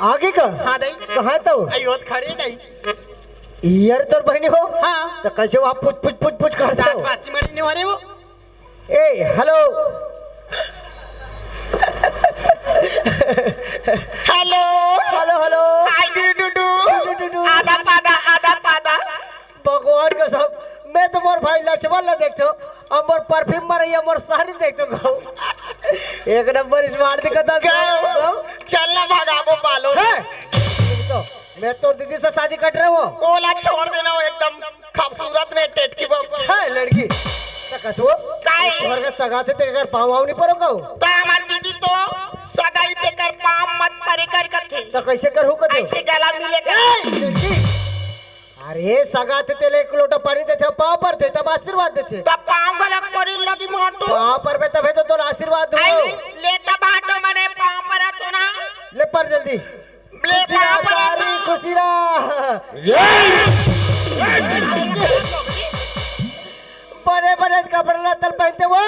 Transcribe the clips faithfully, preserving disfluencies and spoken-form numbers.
आगे का? हाँ, दाई। कहाँ है तो? आई होत खड़े, दाई। यार, तोर बहिनी हो? हाँ। तो कैसे वहाँ पुछ, पुछ, पुछ, पुछ करत हो? बासी मरी नहीं हो रे वो। ए, hello. Hello. Hello, hello. Hi, डू, डू, डू। डू, डू, डू, डू। आदा पादा, आदा पादा। भगवान कसम, मैं तो मोर भाई लक्ष्मण ला देखथों, अउ मोर परफ्यूम मरइया मोर सारी देखथों गऊ। एक नंबर स्मार्ट दिखत हे गऊ। गऊ। चल ना भगाबो बालो। हे! तो मैं तोर दीदी से शादी कर रहे हो। ओला छोड़ देना, वो एकदम खूबसूरत ने टेटकी बहू। हे लड़की, त कसो? काई? तोर का सगा थे, तेकर पाँव वाव नहीं परो गऊ। त हमार दीदी तो सगाई तेकर पाँव मत परे कर कथे। त कैसे करहू कथे? ऐसे गला मिले कर। ए, लड़की, अरे, सगा थे तेला एक लोटा पानी देथे, पाँव परथे, तब आशीर्वाद देथे। तब पाँव गला परी लगी भांटो। पाँव परबे तभे तो तोर आशीर्वाद हो। आई, ले तब भांटो मने पाँव परा तो ना। ले पर जल्दी। ले खुशी रहा, पाँव परा सारी तो। खुशी रहा। बड़े बड़े कपड़ा लत्ता ल पहनते वो।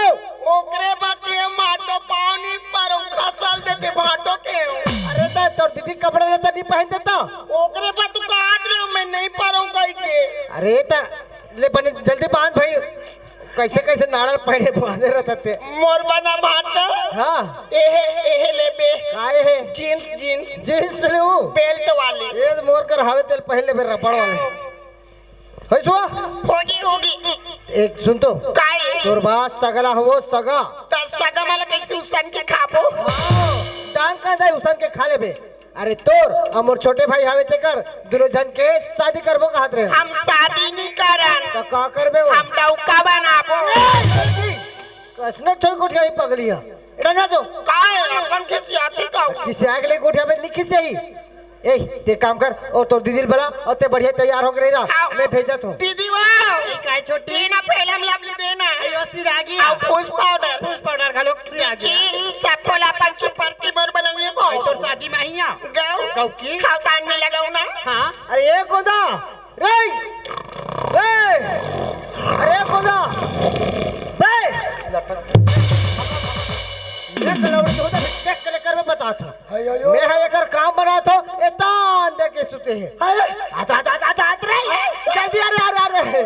ओकरे बाद ये माटो पानी परो खसल देते भांटो के। अरे त तोर दीदी कपड़ा लत्ता नहीं पहन देता। ओकरे बाद तू कहा रहे हो, मैं नहीं परो कही के। अरे त ले बने जल्दी बांध भाई। कैसे कैसे नाड़ल पहने बांधे रहता ते। मोर बना भांटो। हाँ। एहे, एहे ले बे। काय है? Jeans, jeans. जींस ले वो। बेल्ट वाली। ये मोर कर हवे तेल पहले बे रबड़ वाले। होइस वो? होगी, होगी। एक सुन तो। काय? तोर बा सगला हो वो सगा। त सगा मला कैसे उसन के खाबो? डांग का दाई उसन के खा लेबे। अरे तोर अउ मोर छोटे भाई हावे तेकर दुनो झन के शादी करबो कहत रहे। हम शादी नहीं करन। त का करबे वो? हम डौका बनाबो। ए, कसने छोई गोठिया ही पगली है। एटा जा तो। काय? अपन खिसियाती का? खिसिया के ले गोठिया पे नहीं खिसियाही। ए, ते काम कर, अउ तोर दीदी ल बला, अउ ते बढ़िया तैयार होके रही रहा, हाँ। मैं भेजत हूँ। दीदी वो। ए, काय छोटी? देना पहले हम लपली देना। ए, यो सिरागी। अउ फूस पाउडर। फूस पाउडर घलो सिरागी। देखी, सब बोला अपन चुपरती मोर बनाइए को। ए, तोर शादी में ही आ। गऊ। गऊ की? खावतान में लगाऊ ना। हाँ। अरे, ए कोदा, रे, ए, अरे कोदा, बे। ये कलौड़ी तो होता, देख के लेकर मैं बताता हूँ। अयो, अयो। मैं हा एकर काम बनात हों, ए तान दे के सुते हे। अरे। आ, आ, आ, आ, आ, रे, जल्दी, अरे, अरे, अरे।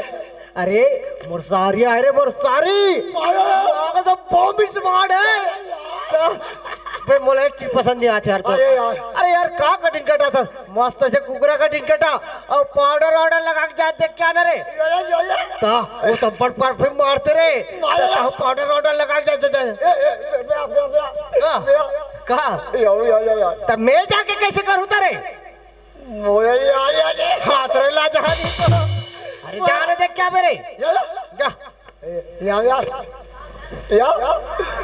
अरे, मोर सारी आहे रे, मोर सारी। अरे। आगे तो बॉम्ब ही मार है। तो, बे, मोला एक चीज पसंद नहीं आती यार तो। अरे यार। अरे यार, का कटिंग कटा था? मस्त से कुकरा कटिंग कटा अउ पाउडर वाउडर लगा के जात देख के आना रे। या, या, या, या। ता वो तो बड़ परफ्यूम मारते रे। मारा। ता वो पाउडर वाउडर लगा के जात, जात। ए, ए, ए, बे, बे, बे। का? बे। का? या, या, या, या। तब मैं जाके कैसे करूँ तारे? मोया, या, या, या। हाथ रे ला जहाँ नहीं तो। अरे जाने दे क्या मेरे? या, या। जा। ए, या, या। या।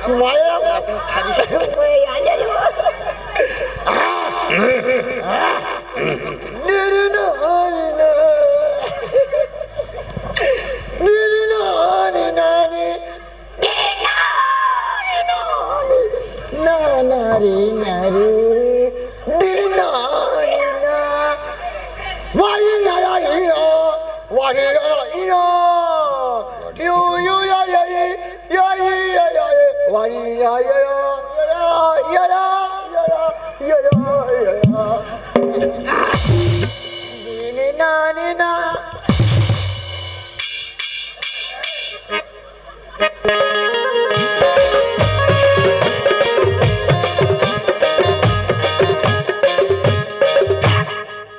माया। या, या, या। निर्णय। निर्णय। ना, ना रे, ना रे। दिल ना, ना। वारी या, या, या, या। वारी या, या, या। यू, यू, या, या, या। या, या, या, या, या। वारी या, या, या। या, या, या, या, या। या, या, या, या। नी, नी, ना, नी, ना।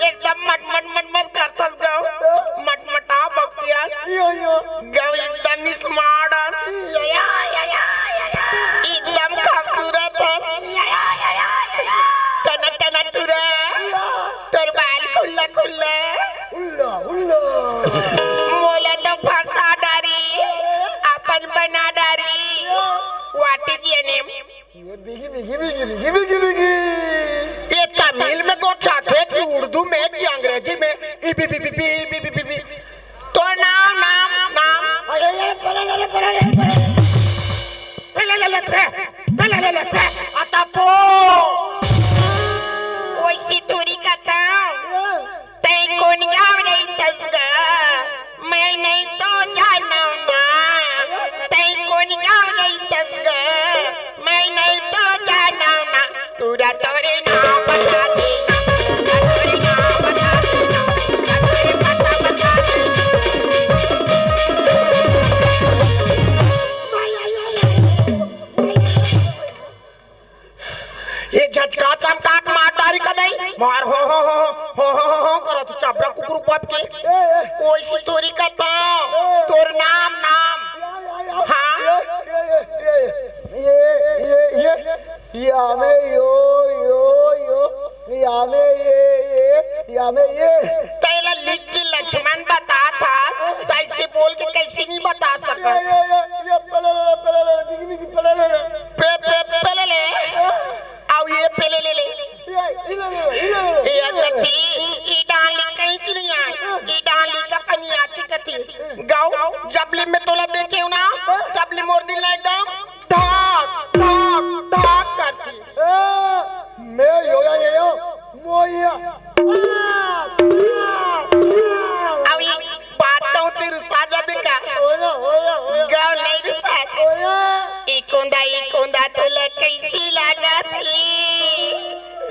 एकदम मटमट मटमट करथस गव, मटमटा बकतियस। यो, यो। गव एकदम स्मार्ट अस। यो, यो, यो, यो, यो, यो। एकदम खूबसूरत अस। यो, यो, यो, यो, यो, यो। टना टना टुरा। यो। तोर बाल खुल्ला खुल्ला। उल्ला, उल्ला। मोला तो फंसा डारी, अपन बना डारी। What is your name? ये बिगी, बिगी, बिगी, बिगी, बिगी, बिगी। ये तमिल में गोठियाथे कि उर्दू में कि अंग्रेजी में? ई बी, बी, बी, बी, बी, बी, बी, बी। तो नाम, नाम, नाम। अरे, ये परा, ले, ले, परा, ले, परा। ले, ले, ले, ले, पे। ले, ले, ले, ले, पे। अतपो। ओइसी तुरी कथा। ये। तैं कोन गाँव रहिथस गा? मैं नहीं तो जानव ना। तैं कोन गाँव रहिथस गा? मैं नहीं तो जानव ना। टूरा तोरे नाम बता दे। के, ए, ए। ओइसे थोरी कथा, ए। तोर नाम, नाम। या, या, या। हाँ? ए, ए, ए, ए, ए, ए, ए, ए, या में यो, यो, यो, या में ये, ये, या में ये। तेला लिख के लक्ष्मण बतात हस, त अइसे बोल के कइसे नहीं बता ए, सकस? ए, ए, ए, पहले ले, पहले ले, बिकी, बिकी, पहले ले। पे, पे, पहले ले। हाँ। अउ ये पहले ले ले। ये, ये ले ले, ये ले ले, ये ये ले ले। कथी, ई डांडी कहीं चली आए। ई डांडी का कमी आती कथी। गाँव, जब ले मैं तोला देखे हूँ ना, तब ले मोर दिल ना एकदम धक, धक, धक करती। ए, मैं यो या ये यो, मोया। आ, आ, आ। अभी बात तो तेरे साजा भी का। ओया, ओया, ओया। गाँव नहीं रुसात। ओया। ई कोंदा, ई कोंदा तोला कैसी लागत हे?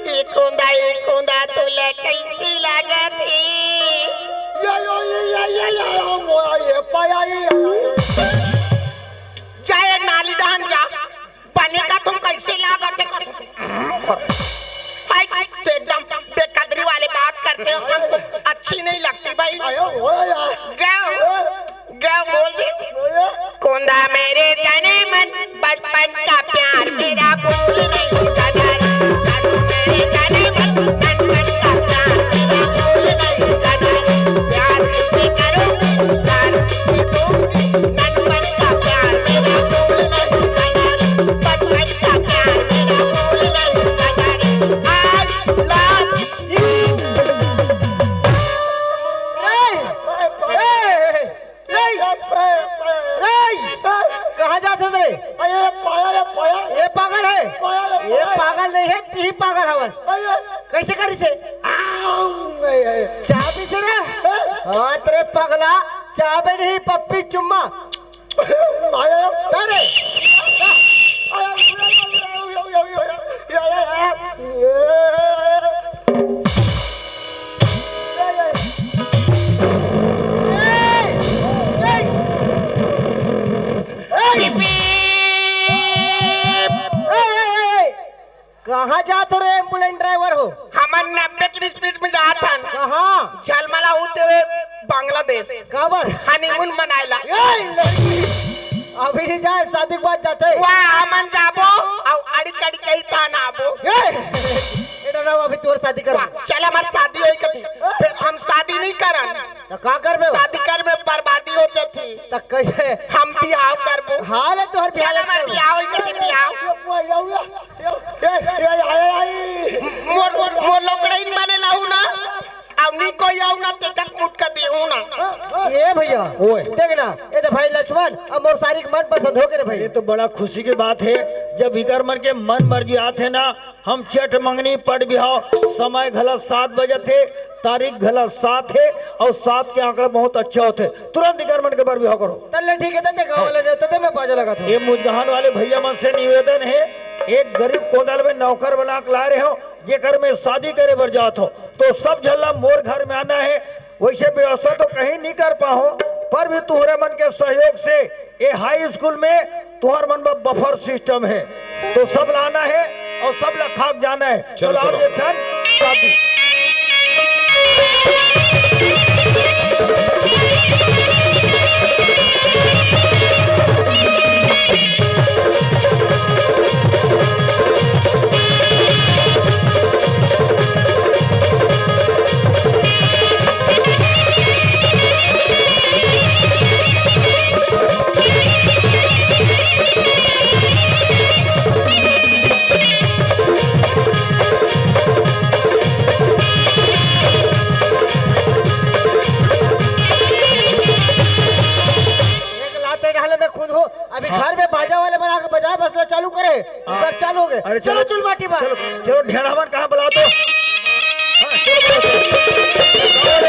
ई कोंदा, ई कोंदा तोला कैसी लागत हे? या, या, या, मोया, ये पाया, ये, या, या, या। जा, ये नाली डहन जा। बने का तुम कैसे लागत हे? हाय, तो एकदम बेकदरी वाली बात करते हो, हमको अच्छी नहीं लगती भाई। आयो, ओया। गाँव। गया बोल दे। कोंदा मेरे जाने मन, बचपन का प्यार मेरा भूल नहीं जाना रे। जादू मेरे जाने मन, बचपन का प्यार मेरा भूल नहीं जाना रे। प्यार तुझसे करूंगी, प्यार तुझसे दूंगी, बचपन का प्यार मेरा भूल नहीं जाना रे। बचपन का प्यार मेरा भूल नहीं जाना रे। I love you। ए, ए, ए, ए, ए, कहाँ जात हस रे? अरे पाया रे पाया। ये पागल है? पाया रे ये पाया। पागल नहीं है, तू ही पागल हवस। अरे कैसे करिस हे? आऊ, ए, ए। चाबी से रे? हैं? हाँ, तेरे पगला, चाबी नहीं, पप्पी चुम्मा। अरे। अरे। कहाँ जात हो रे एम्बुलेंस ड्राइवर हो? हमन नब्बे की स्पीड में जात हन। कहाँ? झलमला होते हुए बांग्लादेश। काबर? हनीमून मनाए ला। ए, लड़की, अभी नहीं जाए, शादी के बाद जाते। वाह, हमन जाबो, अउ अड़ी कड़ी कही तान आबो। ए, एटा रहो, अभी तोर शादी करो। वाह, चल हमार शादी होई कथी, फिर हम शादी नहीं करन। त का करबे? शादी करबे, बर्बादी हो जाती। त कैसे? हम बिहाव करबो। हाल है तोहर बिहाव चल हमार करबो। बिहाव होई कथी, बिहाव। ए, ए, ए, ए, ए। मोर, मोर, मोर लोकड़ाइन बने लाऊ ना, अउ नी कोई आऊ ना, ते तक उठ के देहू ना। ए भैया, ओए। देख ना, ए तो भाई लक्ष्मण, अब मोर सारी के मन पसंद हो गे रे भाई। ये तो बड़ा खुशी की बात है, जब इकर मन के मन मर्जी आत है ना, हम चट मंगनी पट बिहाव, समय घला सात बजे थे, तारीख घला सात है, अउ सात के आंकड़ा बहुत अच्छा होथे। तुरंत इकर मन के बर बिहाव करो। तल्ले ठीक है, तते गाँव वाले ने, तते मैं बाजा लगात हूँ। ये मुजगहान वाले भैया मन से निवेदन है, एक गरीब कोंदल में नौकर बना के ला रहे हो, जेकर में शादी करे बर जात हो, तो सब झल्ला मोर घर में आना है। वैसे व्यवस्था तो कहीं नहीं कर पाहो, पर भी तुहरे मन के सहयोग से ये हाई स्कूल में तुहर मन बर बफर सिस्टम है, तो सब लाना है अउ सब ला खा के जाना है। चलो, चलो, आओ चलो। देखन शादी। एक लाते डाले में खुद हो, अभी हाँ। घर में बाजा वाले बना के बजाए, बस ला चालू करे, हाँ। उधर चालू हो गए। अरे चलो, चलो। चुल माटी बार। चलो, चलो, ढेड़ा मन कहाँ बुलाओ तो। हाँ, चलो, चलो, चलो।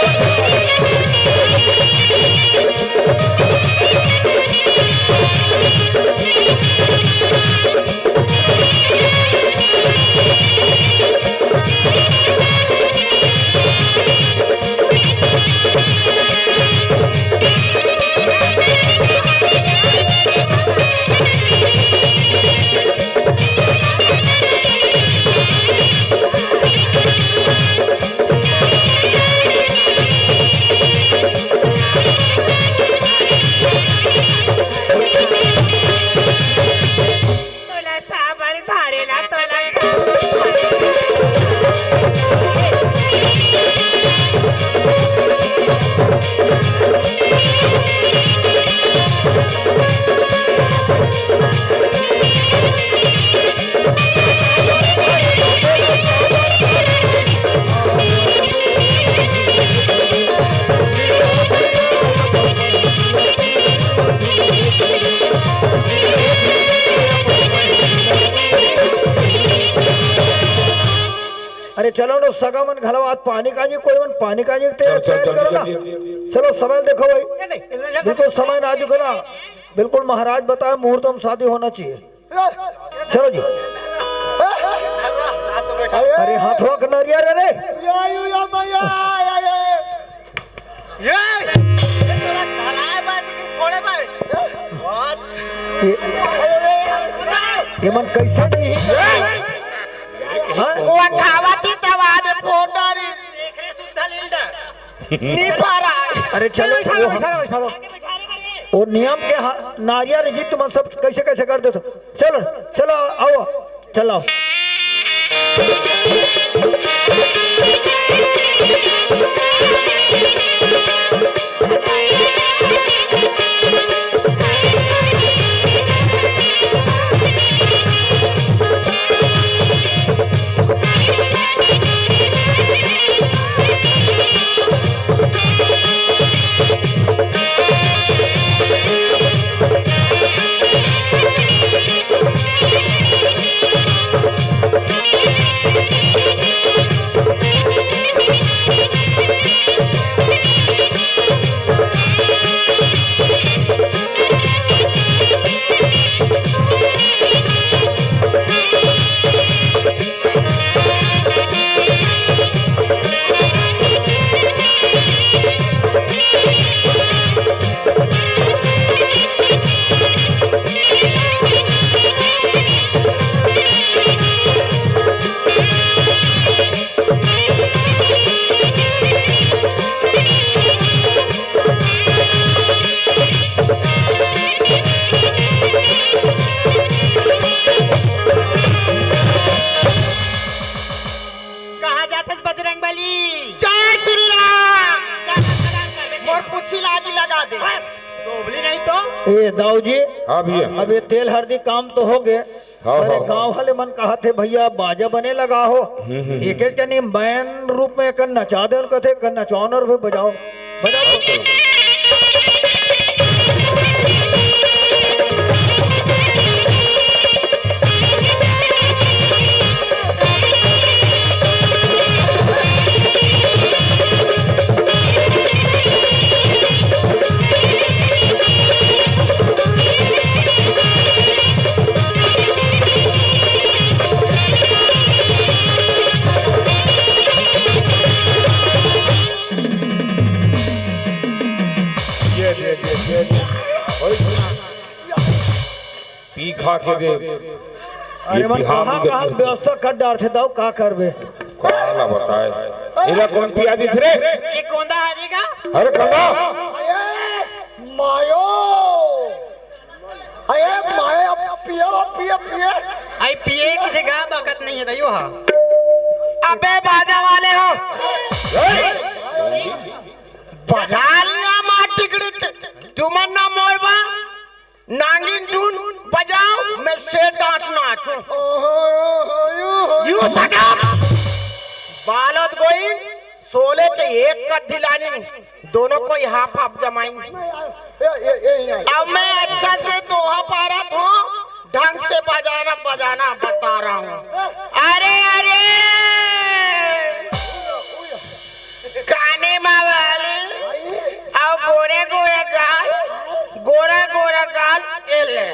चलो ना, सगा मन घलो आज पानी काजी, कोई मन पानी काजी के तैयार, चल, चल, तैयार जल्दी, करो ना। जल्दी। चलो, समय देखो भाई, नहीं, नहीं, नहीं, बिल्कुल समय नाजुक है ना, बिल्कुल महाराज बताए मुहूर्त में शादी होना चाहिए। चलो जी। अरे हाथवा के नरिया रे रे। या, या, या, या, या, या। ये, ये तोरा धराए बा कि फोड़े बा? ये, ये मन कैसे जी? हाँ? वो खावत ही तब आज फोड़ डारी। नहीं पा रहा। अरे चलो, चलो, वो चलो, हम चलो, चलो। वो नियम के हा-, नारिया रे जी, तुम सब कैसे कैसे कर देते हो? चलो, चलो, आओ, चलो। कहाँ जाथस बजरंग बली? जय श्री राम। मोर पूछी लागी लगा दे। दोबली नहीं तो। ए दाऊ जी, हाँ भैया। अब ये तेल हरदी काम तो हो गए, हाँ, अरे हाँ, गांव हाँ। वाले मन कहा थे, "भैया बाजा बने लगा हो, हम्म, हम्म, एक एक जनी band रूप में कर नचा दे," उनका थे कर नचाओ ना, फिर बजाओ, बजाओ। ये दे, दे, दे, दे। ओए, पी खा के दे। अरे ये मन बिहार कहाँ, में कहाँ देखो। व्यवस्था कर डारथे दाऊ, का करबे? काला बताए। एला कौन पिया दिस रे? ये कोंदा हरी का? अरे कंदा। अरे मायो। अरे मायो, पियो, पियो, पियो। आई पिए की जगह बकत नहीं है दाइयो हा। अबे बाजा वाले हो। ए! बजा लिया मार टिकड़ी, तुमन ना मोरबा। नांगिन धुन बजाओ, मैं शेर डांस नाचूं। ओहो, ओहो, ओहो। You shut up! Balad going, सोले के एक कद्दी लानिन, दोनों को यहाँ पाप जमाइन। ए, ए, ए, ए, ए। अब मैं अच्छा से दोहा पारत हूँ, ढंग से बजाना, बजाना बता रहा हूँ। अरे, अरे! काने मा वाली, अउ गोरे गोरे गाल, गोरा गोरा गाल, ए ले।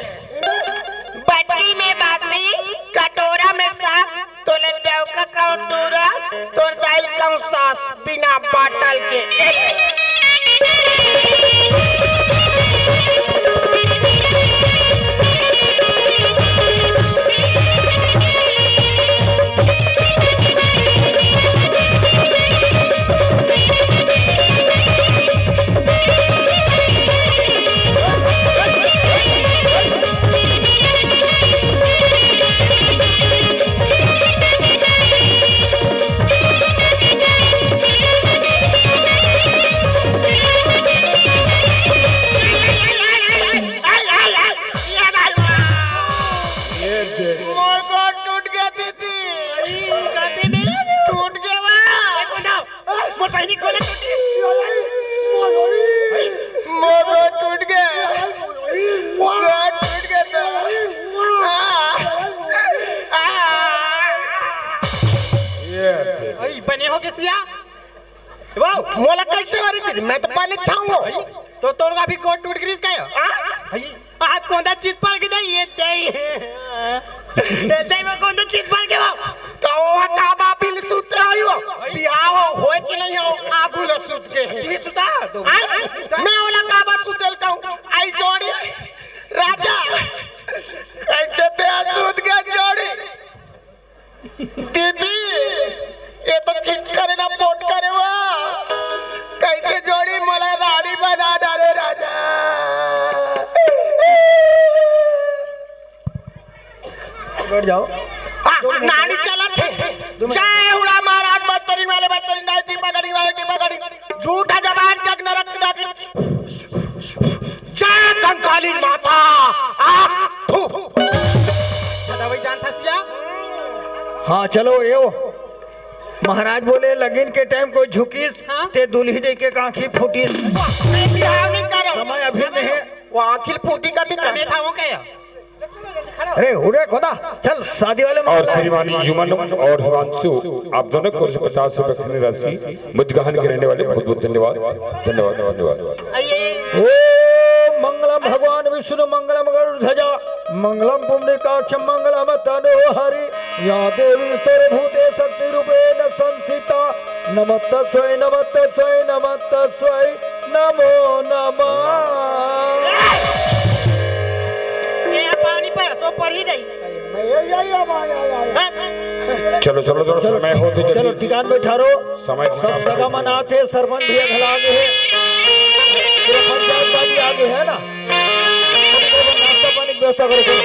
बटकी में बासी, कटोरा में साग, तोले डौका कौन टूरा, तोर दाई कौन सास, बिना बाटल के, ए ले। पीछे वाली दीदी, मैं तो पहले छाऊंगा। तो तोर का भी कोट टूट गिरिस का यो? हाँ? हई, आज कौन सा चीज पर के दे? ये दे। ये दे, मैं कौन सा चीज पर के वो? तो वो का बापिल सुते आयो? बिहाव हो, होय कि नहीं हो, आगू ले सुत के है। ये सुता तो। आई, मैं ओला का बात सुते लेता हूँ। आई जोड़ी, राजा, कैसे ते आज सुत गया जोड़ी? दीदी, ये तो चिट करे ना पोट करे वा। कैसे जोड़ी मला रानी बना डाले राजा। बैठ जाओ। आ, नानी चलत हे। जय हुड़ा महाराज, बदतरीन वाले बदतरीन, दाई टीपा गड़ी वाले टीपा गड़ी। झूठा जबान जग नरक जाके। जय कंकाली माता। आ, फू। सदा वही जान था सिया। हाँ, चलो, ये वो। महाराज बोले, "लगिन के टाइम कोई झुकिस, हाँ? ते दुल्ही दे के आँखी फूटिस।" वाह, मैं बिहाव नहीं कर रहा हूँ। समय अभी में है। वो आँखी फूटी का दिखा। मैं था वो क्या? अरे, उरे खोदा, चल, शादी वाले और मामला है। श्रीमान युमन और हिमांशु, आप दोनों को पचास रुपए की राशि मुजगहन के रहने वाले, बहुत बहुत धन्यवाद, धन्यवाद, धन्यवाद। आइए। ओम मंगलम भगवान विष्णु मंगलम गरुड़ ध्वजा मंगलम पुंडरीकाक्ष मंगलम तनोहरि या देवी सर्वभूते शक्ति रूपेण संस्थिता नमस्तस्वै नमस्तस्वै नमस्तस्वै नमो नमः। ये पानी पर सो पर ही जाई। मैं ये, ये, ये, ये, ये, ये। हाँ। चलो, चलो, थोड़ा चलो, समय हो तो चलो, जल्दी। ठिकान बैठा रो। समय सब सगा मनाथे, सरपंच भी अधला आगे है। पूरा पंचायत वाली आगे है ना? नाश्ता पानी की व्यवस्था करो, चलो।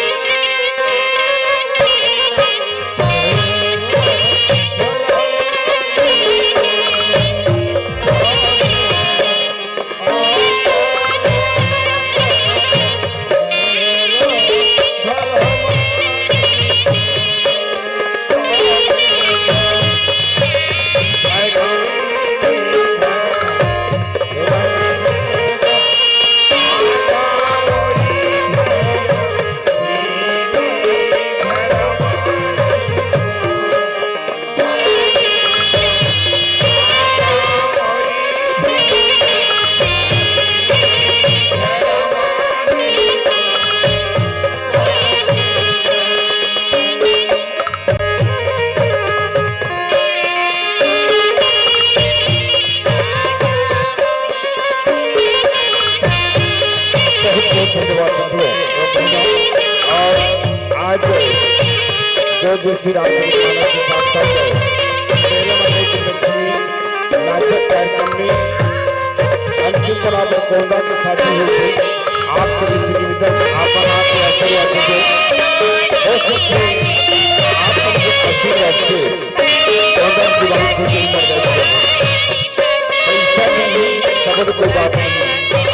बहुत बहुत धन्यवाद बंधुओं। और आज जो जो श्री राम चरित मानस के साथ साथ मेरे मन की लक्ष्मी नाचक कार्यक्रम में अंतिम कलाकार गोंदा के साथी हुए थे। आप सभी से निवेदन, आप बना के आशीर्वाद दीजिए। हो सकते हैं आप सबके आशीर्वाद से गोंदा की बात को दिल पर बैठ जाए। पैसा नहीं, नगद कोई बात नहीं,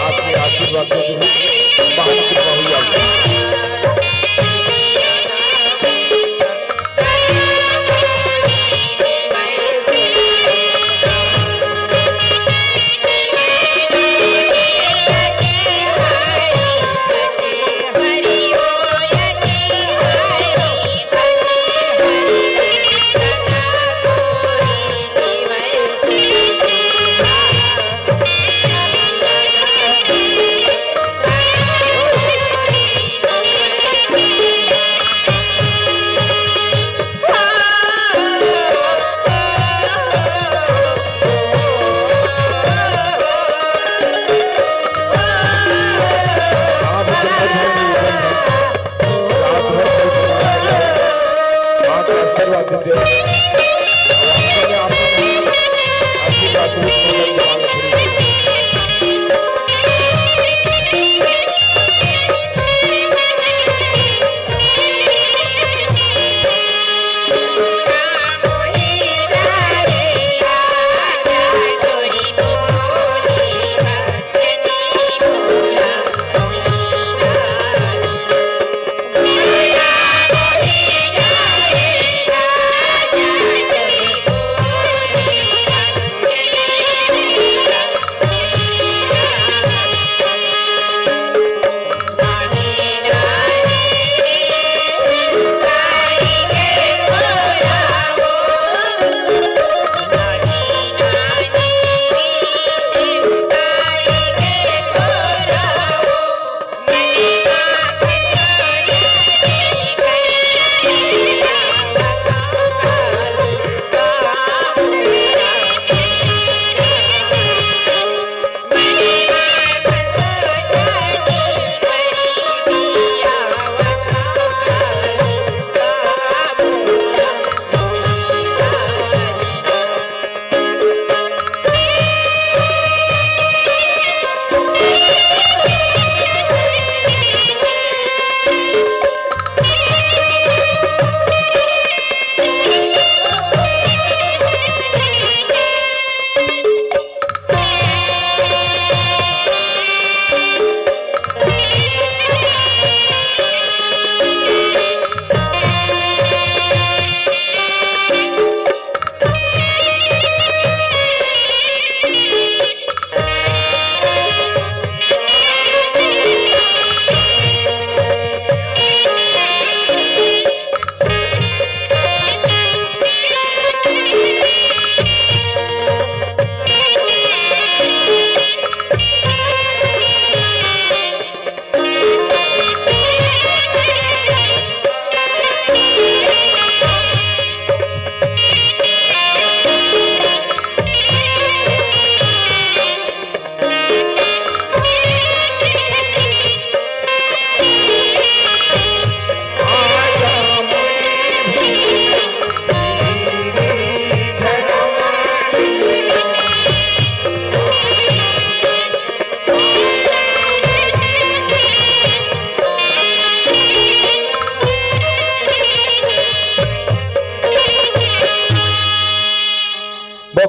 आपके आशीर्वाद से जरूर बाहर की बाहर आएगी।